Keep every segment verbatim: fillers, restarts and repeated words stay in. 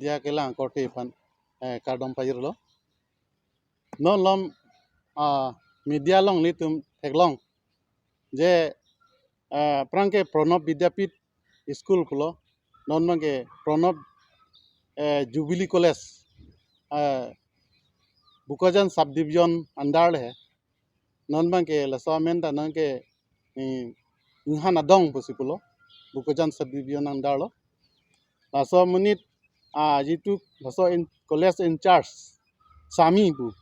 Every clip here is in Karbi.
Media kelang korte aphan, eh, kardom pajirlo. Non malom, ah, media along nelitum theklong je, eh, aphrang ke Pranab Vidyapith School pulo, non abang ke Pranab, eh, Jubilee College, eh, Bokajan Subdivision under le he. Non abang ke laso amen ta non ke, eh, Inghan Adong pusi pulo, Bokajan Subdivision under lo. Laso amonit, ah, jitu laso in, college in charge Sami pu,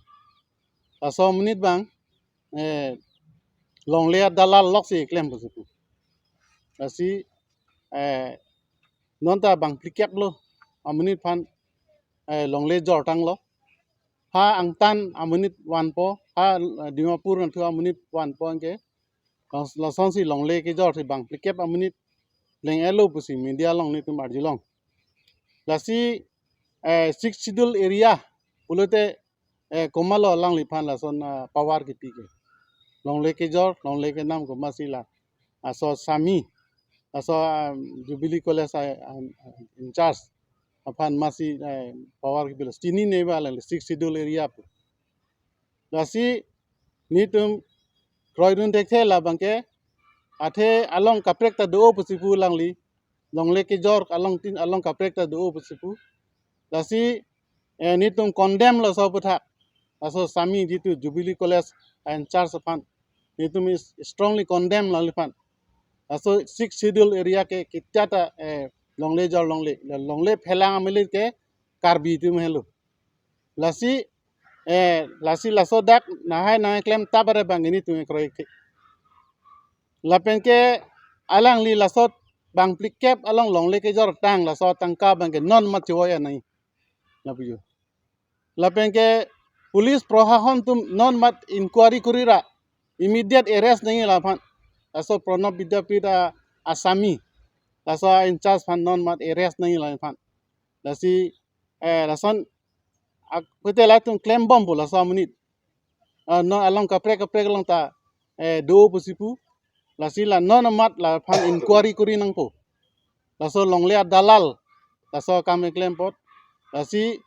laso amonit abang, eh, longle adalal lok si klem pusi pu. Lasi, eh, non ta bang phlikep lo amonit aphan, eh, longle jor tanglo. Ha angtan amonit vanpo, ha, eh, Dimapur nangthu amonit vanpo anke. Las-, lasonsi longle kejor si bang phlikep amonit pleng-etlo pusi media along nelitum arjulong. Lasi, eh, Sixth Schedule area pulote, eh, komatlo alangliphan lason, ah, power kipi ke? Longle kejor, longle kenam komatsi la, laso Sami, laso, ah, Jubilee College, ah, ah, in charge aphan masi, eh, power kipilo? Chinine ba alangli Sixth Schedule area pu. Lasi nelitum kroidun thekthe labang ke, athe along kaprek ta do pusi pu alangli, longle kejor along tin along kaprek ta do pusi pu. Lasi, eh, nelitum condemn laso aputhak, laso Sami jitu Jubilee College in charge aphan, nelitum is strongly condemn alangliphan. Laso Sixth Schedule area ke ketia ta, eh, longle jor longle, longle phelang amonit ke Karbi atum helo. Lasi, eh, lasi laso dak nahai nahai klem tap are abang nelitum kroi ke. Lapen ke alangli laso bang phlikep along longle kejor tang laso atangka abang ke non amat chevoi nangji, lapu jo. Lapen ke police prohahon atum non amat inquiry kori ra immediate arrest nangji laphan. Laso Pranab Vidyapith a, a Sami, laso in charge aphan non amat arrest nangji laphan. Lasi, eh, lason ak-, pute latum klembompo laso amonit, ah, non along kaprek kaprek along ta, eh, do pusi pu. Lasi la non amat laphan inquiry kori nangpo. Laso longle adalal laso akam keklem apot. Lasi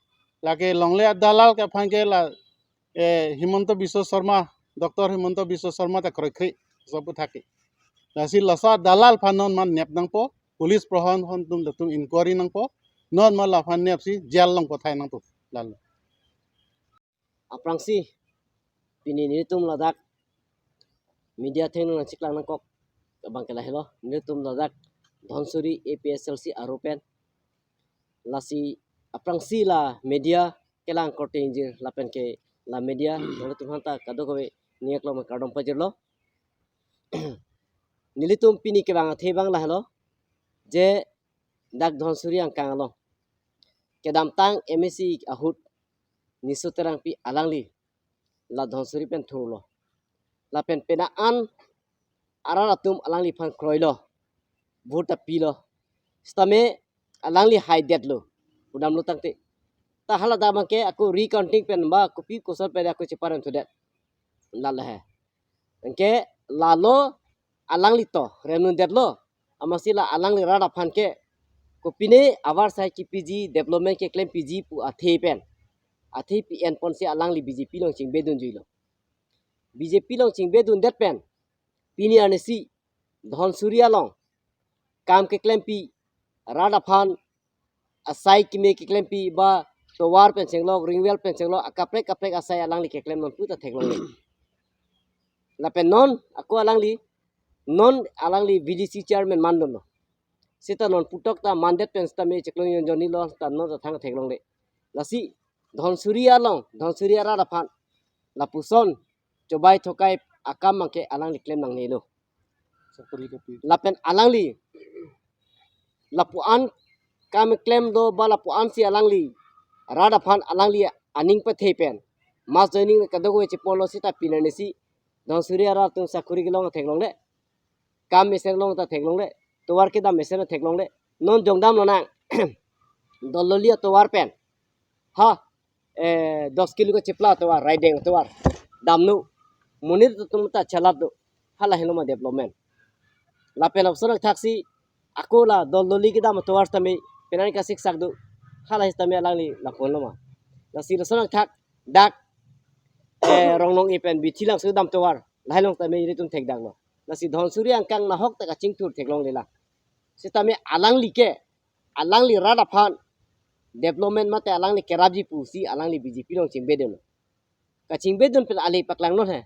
lake longle adalal ke aphan ke la, eh, Himanta Biswa Sarma, Doctor Himanta Biswa Sarma ta kroikre laso aputhak ke. Lasi laso adalal aphan non amat nep nangpo, police prohahon atum latum inquiry nangpo, non amat laphan nepsi jail along pathai nangpo, lalo. Aphrangsi pini nelitum ladak media athengno nangcheklang nangkok abang ke lahelo, nelitum ladak Dhansiri A P H L C aru pen. Lasi aphrangsi la media kelang korte ingjir lapen ke la media nangtum aphanta kadokave ning aklong kardom pajirlo. Nelitum pini kevang athe abang lahelo, je dak Dhansiri angkang along kedamtang M A C ahut Niso Terangpi alangli la Dhansiri pen thurlo. Lapen penang an arat atum alangliphan kroilo, vote ta pilo. Sitame alangli haidetlo, pudamlo tangte. Ta hala abang ke ako recounting pen ba kopi koson pen ako cheparem thudet, lalo he. Anke lalo alangli to remnudetlo, amatsi la alangli rat aphan ke kopine avarsai kipiji, development keklem piji pu athe pen, athe pi-en ponsi alangli B J P along chingbedunjuilo. B J P along chingbedundet pen pini arnisi Dhansiri along kam keklempi, rat aphan asai keme keklempi ba tovar pen chenglok, ring well pen chenglok, akaprek kaprek asai alangli keklem nonpu ta theklongle. Lapen non ako alangli, non alangli V D C chairman mandunlo. Sita non putok ta mandet pen sitame cheklong jonjoni lo ta non ta thang theklongle. Lasi Dhansiri along, Dhansiri arat aphan lapuson chobai thokai akam abang ke alangli klem nangnelo. Sakori kapi. Lapen alangli lapu-an kam klem do ba lapu-ansi alangli rat aphan alangli aning pathe pen mass joining kadokave chepolo sita pini arnisi Dhansiri arat atum sakori kelong theklongle, kam mesen long ta theklongle, tovar kedam mesen theklongle. Non jongdam lonang Dolloli atovar pen, ha, eh, dos kilo kachepla atovar, Raideng atovar damno, monit atum ta chelat do. Hala helo ma development? Lapen opson thaksi ako la Dolloli kedam atovar tame penang kasiksak do. Hala sitame alangli lapu-onlo ma. Lasi lason athak dak, eh, Rongnong-e pen Bithi Langso kedam tovar lahai along tame ilitum thekdaklo. Lasi Dhansiri angkang nahok ta kachingthur theklonglelang. Sitame alangli ke, alangli rat aphan development mate alangli kerapji pusi alangli B J P along chingbedunlo. Kachingbedun pen ale paklang non he.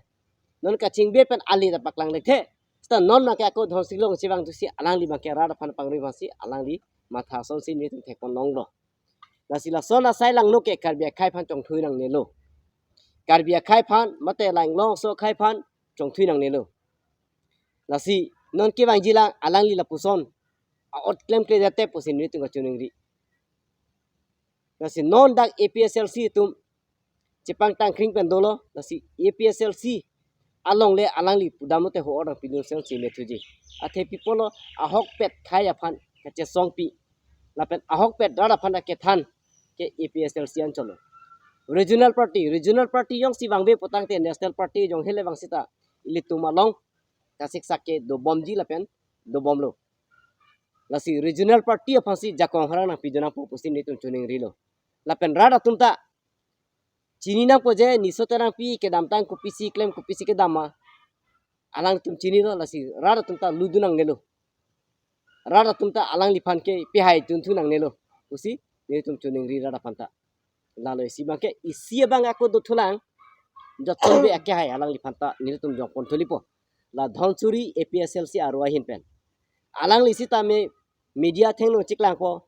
Non kachingbe pen ale ta paklang lekthe. Seta non abangke ako Dhansiri along chevang thusi alangli abangke rat aphan pangri aphansi alangli matha asonsi nelitum thekponlonglo. Lasi lason asai langno ke Karbi akhei aphan chongthui nangnelo. Karbi akhei aphan mate la Inglong aso akhei aphan chongthui nangnelo. Lasi non kevangjilang alangli lapuson a-ot klemkle jate pusi nelitum kachiningri. Lasi non dak A P H L C atum chepangtang kring pen dolo, lasi A P H L C along le alangli pudam lote ho-or nangpidun sen si methuji. Athe pi apotlo, ahokpet akhei aphan kachesongpi lapen ahokpet rat aphan akethan ke A P H L C anchotlo. Regional party, regional party jongsi vangve putangte national party jong hele vangsita ilitum along kasiksak kedobomji lapen dobomlo. Lasi regional party aphansi jakong harang nangpidun nangpo pusi nelitum chiningrilo. Lapen rat atum ta chini nangpo je Niso Terangpi kedamtang kopisi klem kopisi kedam ma alangtum chinilo, lasi rat atum ta ludun nangnelo. Rat atum ta alangliphan ke pehai tunthu nangnelo pusi nelitum chiningri rat aphan ta. Lalo isi abangke, isi abang ako dothulang, jotson be akehai alangliphan ta nelitum jongpon thulipo. La Dhansiri A P H L C aro ahin pen. Alangli sitame media athengno chiklangpo.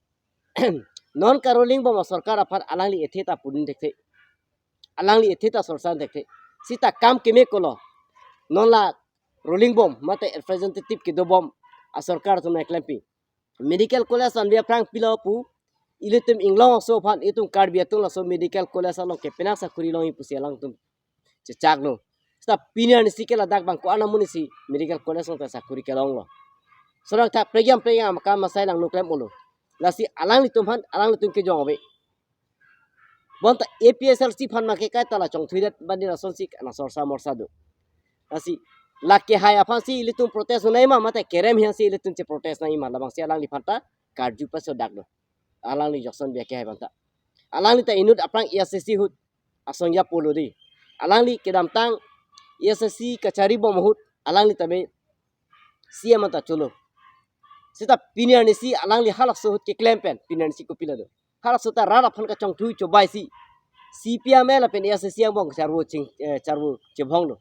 Non karuling bom asorkar aphan alangli ethe ta pudun thekthe. Alangli ethe ta sorsan thekthe. Seta kam keme kolo. Non la ruling bom mate representative kedobom asorkar atum nangklempi. Medical college anve aphrang pilo pu, ilitum Inglong aso aphan itum Karbi atum laso medical college along ke penang sakori longji pusi alangtum chechaklo. Seta pini arnisi ke ladak abang ko-an amonit si medical college along ta sakori kelonglo. Lason athak prekjam prekjam akam asai langno klem-olo. Lasi alanglitum aphan alanglitum kejong ave. Bonta A P H L C aphan abangke kaita la chongthuidet badi lasonsi ana sorsa morsa do. Lasi la kehai aphansi ilitum protest un-e ma mate kerem aphansi ilitum cheprotest nangji ma, labangsi alangliphan ta karju pasodak do. Alangli jokson be akehai abang ta. Alangli ta inut aphrang A S D C ahut asong ya polo di. Alangli kedamtang A S D C kachari bom ahut alangli ta be C M anta cholo. Seta pini arnisi alangli halaso ahut keklem pen pini arnisi kopilo do. Halaso ta rat aphan kachongthui chobai si C P I M L lapen A S D C angbong charvo ching, eh, charvo chevonglo.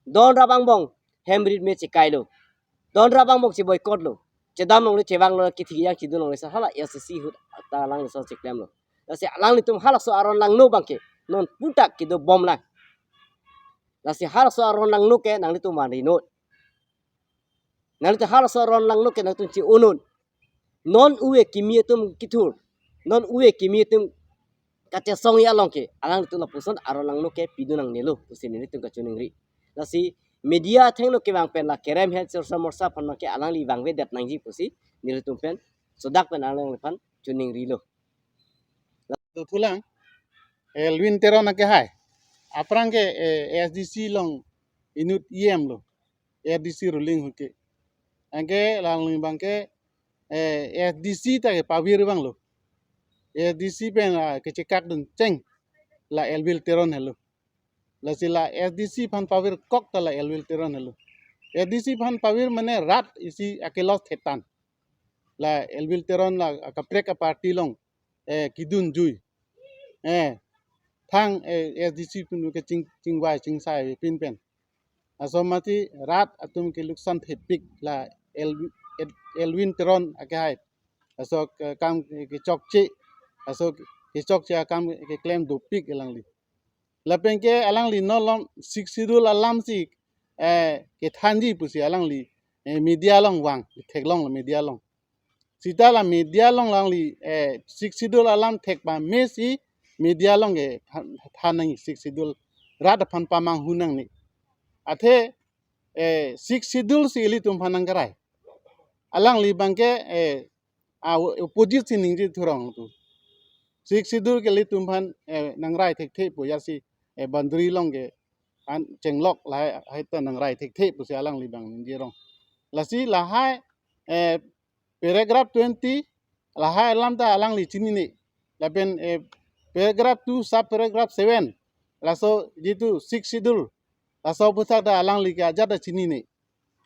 Don rap angbong hem rit me chekailo. Don rap angbong che-boycott lo. Chedam longle chevang lo, kithi yang chidun longle sa hala A S D C ahut ta alangli ason cheklemlo. Lasi alanglitum halaso aron langno abangke non putak kedobomlang. Lasi halaso aron langno ke nanglitum vanri non. Nanglitum halaso aron langno ke nangtum che-o non. Non ove kimi atum kethur, non ove kimi atum kachesongji along ke alanglitum lapuson aron langno ke pidun nangnelo pusi nelitum kachiningri. Lasi media athengno kevang pen la kerem aphan sorsa morsa aphan abangke alangli vangvedet nangji pusi nelitum pen sodak pen alangliphan chiningrilo. Dothulang, eh, Elwin Teron akehai. Aphrang ke, eh, A S D C along inut E M lo. A S D C ruling ahut ke. Anke la alangli abangke, eh, A S D C ta kepavir abang lo. A S D C pen, ah, kechekak duncheng la Elwin Teron helo. Lasi la A S D C aphan pavirkok ta la Elwin Teron helo. A S D C aphan pavir mane rat isi akelos thetan. La Elwin Teron la akaprek aparty along, eh, kedun jui. Eh, thang, eh, A S D C pen ke ching, chingvai chingsai pen pen. Laso mati rat atum keluksan thepik la El-, El-, Elwin Teron akehai. Laso ke-, kam kechokche, laso kechokche akam keklem dopik alangli. Lapen ke alangli non along Sixth Schedule alam si, eh, kethanji pusi alangli, eh, media along vang, theklong media along. Seta la media along alangli, eh, Sixth Schedule alam thek pame si media along ke than, than nangji Sixth Schedule rat aphan pamanghu nangne. Athe, eh, Sixth Schedule si ilitum aphan nangkerai. Alangli abangke, eh, a, opposite si ningje thurong tu. Sixth Schedule ke ilitum aphan, eh, nangrai thekthe pu ya si, eh, boundary along ke an chenglok lahai, hai ta nangrai thekthe pusi alangli abang ningje rong. Lasi lahai, eh, paragraph twenty, lahai alam ta alangli chinine. lapen eh, paragraph two sub paragraph seven, laso jitu Sixth Schedule, laso aphuthak ta alangli ke ajat ta chinine.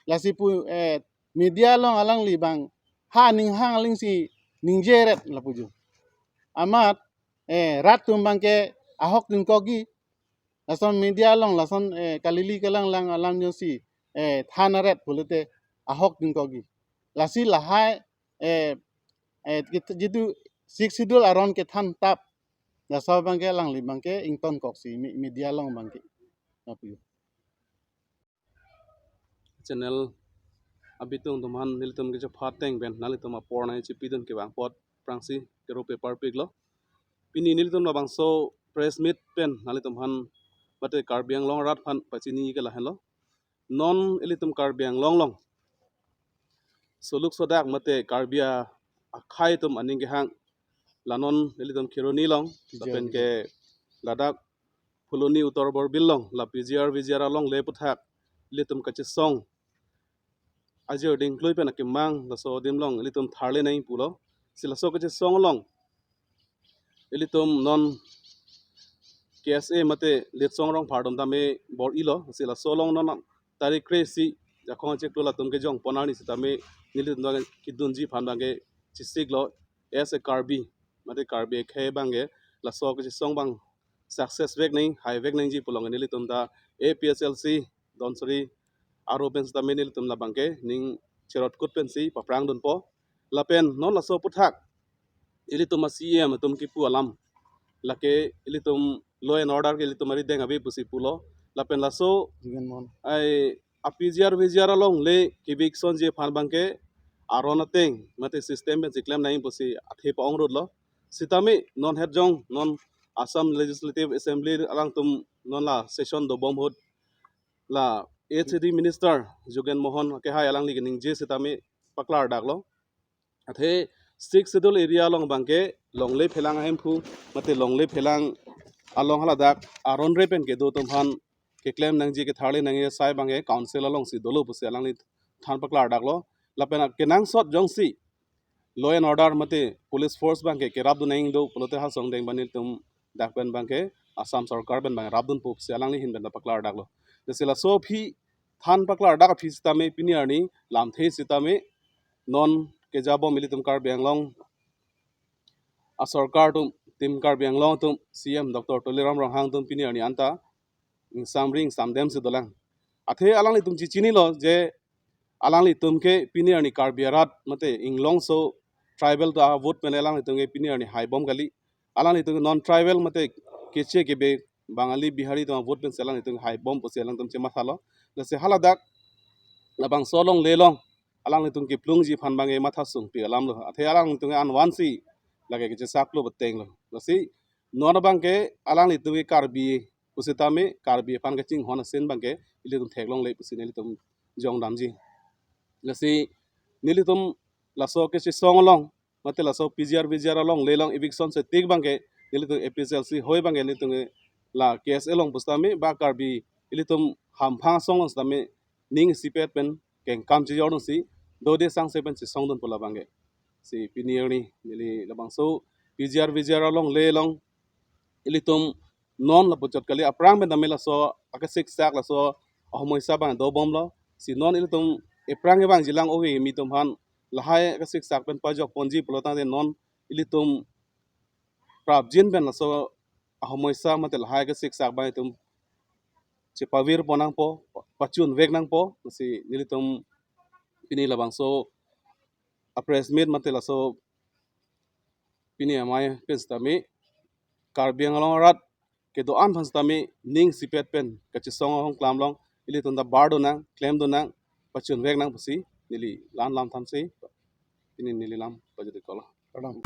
Lasi pu eh, media along alangli bang ha ninghang aling si ningje ret lapuju. Amat eh, rat atum abangke ahok dinkokji, lason media along lason eh, kalili kalanglang alam jongsi eh, than aret pulote ahok dinkokji. Lasi lahai eh, eh, kit- jitu Sixth Schedule aron kethan tap, laso abangke alangli abangke ingtonkoksi me- media along abangke. Api. Channel abitung atum aphan nelitum kechephat ateng pen nanglitum apor nangchipidun kevang apot aphrangsi kero paper piklo. Pini nelitum labangso press meet pen nanglitum aphan mate Karbi Anglong arat aphan pachini ke lahenlo. Non ilitum Karbi Anglong along soluk sodak mate Karbi a- akhei atum aning kehang, la non ilitum Kheroni along, P G R lapen ke ladak Phuloni Uttar Borbil along, la P G R V G R alongle aphuthak ilitum kachesong ajir dingklui pen akemang laso adim along ilitum tharle nangji pulo. Si laso kachesong along ilitum non K S A mate Litsong Rongphar atum tame bor-ilo. Si laso along non tarik kre-isi Jakhong achiklo latum kejongpon arni sitame nelitum kedunji aphan abangke chesiklo, as a Karbi mate Karbi akhei abangke laso kachesong abang success vek nangji, hai vek nangji pulo nelitum ta A P H L C Dhansiri aro pen sitame nelitum labangke ning cherotkut pensi paprangdunpo. Lapen non laso aphuthak ilitum a C E M atum kipu alam, lake ilitum law and order ke ilitum arideng ave pusi pulo. Lapen laso Jugen Mohan ai a P G R V G R alongle ke-eviction ji aphan abangke aron ateng mate system pensi klem nangji pusi athe pa-ong rutlo. Sitame non het jong non Assam Legislative Assembly alangtum non la session dobom ahut la H A D Minister Jugen Mohan kehai alangli keningje sitame paklardaklo. Athe Sixth Schedule area along abangke longle phelang ahemphu mate longle phelang along haladak aron re pen kedo atum aphan keklem nangji ketharle nangji asai abangke council alongsi dolo pusi alangli than paklardaklo. Lapen kenangsot jongsi law and order mate police force abangke kerapdun nangji do pulote ha asong deng abang nelitum dak pen abangke Assam Sorkar pen abang rapdunpo pusi alangli ahin pen ta paklardaklo. Lasi laso aphi than paklardak aphi sitame pini arni lamthe sitame non kejabom ilitum Karbi Anglong a sorkar atum, Team Karbi Anglong atum, C M Doctor Tuliram Ronghang atum pini arni anta ingsamri ingsamdem si dolang. Athe alanglitum chechinilo je alanglitum ke pini arni Karbi arat mate inglongso tribal ta vote pen alanglitum ke pini arni haibom kali. Alanglitum non tribal mate keche kebe Bangali Bihari atum vote pensi alanglitum haibom pusi alangtum chemathalo. Lasi haladak labangso alongle along alanglitum keplungji aphan abangke matha sungpi alamlo. Athe alanglitum an vansi lake kechesaklo betenglo. Lasi non abangke alanglitum ke Karbi pusitame Karbi aphan kachinghon asin abangke ilitum theklongle pusi nelitum jongdamji. Lasi nelitum laso kachesong along mate laso P G R V G R alongle along eviction setik abangke nelitum A P H L C hoi abangke nelitum la K S A along pusitame ba Karbi ilitum hamphang asong along sitame ning isipet pen kengkam chejordunsi dode sangse pen chesongdun pu labangke. Si pini arni neli labangso P G R V G R alongle along ilitum non lapuchot kali aphrang pen tame laso akesiksak laso ahomoisa abang dobomlo. Si non ilitum ephrang kevangji lang ove kimi atum aphan lahai akesiksak pen pajokponji pulo tangte non ilitum prapjin pen laso ahomoisa mate lahai akesiksak abang itum chepavirpon nangpo, pachunvek nangpo, si nelitum pini labangso a press meet mate laso pini amei pen sitame Karbi Anglong arat kedo-an aphan sitame ning isipet pen kachesong ahongklam along ilitum ta bardun nang, klemdun nang, pachunvek nang pusi neli la-an lam thansi pini neli lam pajut-iklo. Pardon.